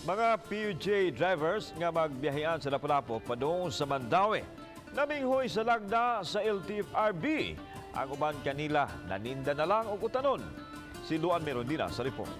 Mga PUJ drivers nga magbiyahean sa Lapu-Lapu padung sa Mandaue, naminghoy sa lagda sa LTFRB. Ang uban kanila naninda na lang og utanon. Si Luan Merondina sa report.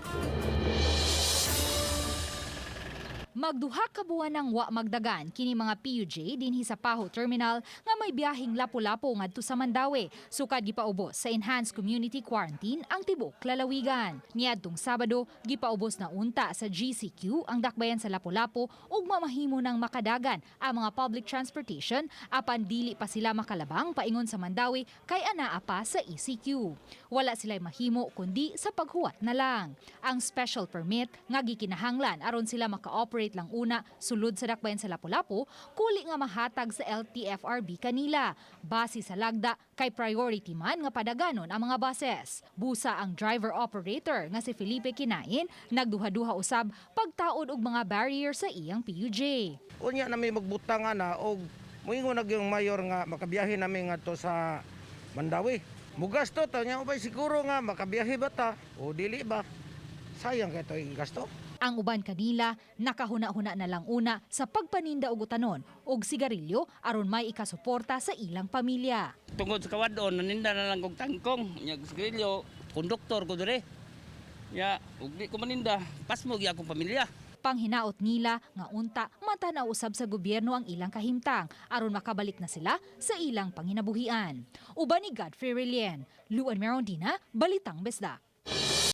Magduha ka buwan nang wa magdagan kini mga PUJ dinhi sa Pajo Terminal nga may biyaheng Lapu-Lapu ngadto sa Mandaue. Sukad gipaubos sa Enhanced Community Quarantine ang tibuok lalawigan. Niadtong Sabado, gipaubos na unta sa GCQ ang dakbayan sa Lapu-Lapu ug mamahimo ng makadagan ang mga public transportation, apan dili pa sila makalabang paingon sa Mandaue kay anaa pa sa ECQ. Wala sila'y mahimo kundi sa paghuwat na lang. Ang special permit nga gikinahanglan aron sila maka-operate lang una sulod sa dakbayan sa Lapu-Lapu, kuli nga mahatag sa LTFRB kanila. Base sa lagda kay priority man nga padaganon ang mga buses. Busa ang driver operator nga si Felipe Kinain, nagduha-duha usab pagtaod og mga barrier sa iyang PUJ. Unya na may magbutang ana og moingon na yung mayor nga makabiyahe nami ngadto sa Mandaue. Mugasto ta nya, ubay siguro nga makabiyahe ba ta o dili ba? Sayang kay to gasto. Ang uban kanila nakahuna-huna na lang una sa pagpaninda og utanon og sigarilyo aron may ikasuporta sa ilang pamilya. Tungod sa kawadon, naninda na lang kog tangkong, nya sigarilyo, konduktor ko dire. Ya, ug di ko maninda, pasmo gyud akong pamilya. Panghinaot nila nga unta matanaw usab sa gobyerno ang ilang kahimtang aron makabalik na sila sa ilang panginabuhian. Uban ni Godfrey Relien, Luan Merondina, Balitang Bisdak.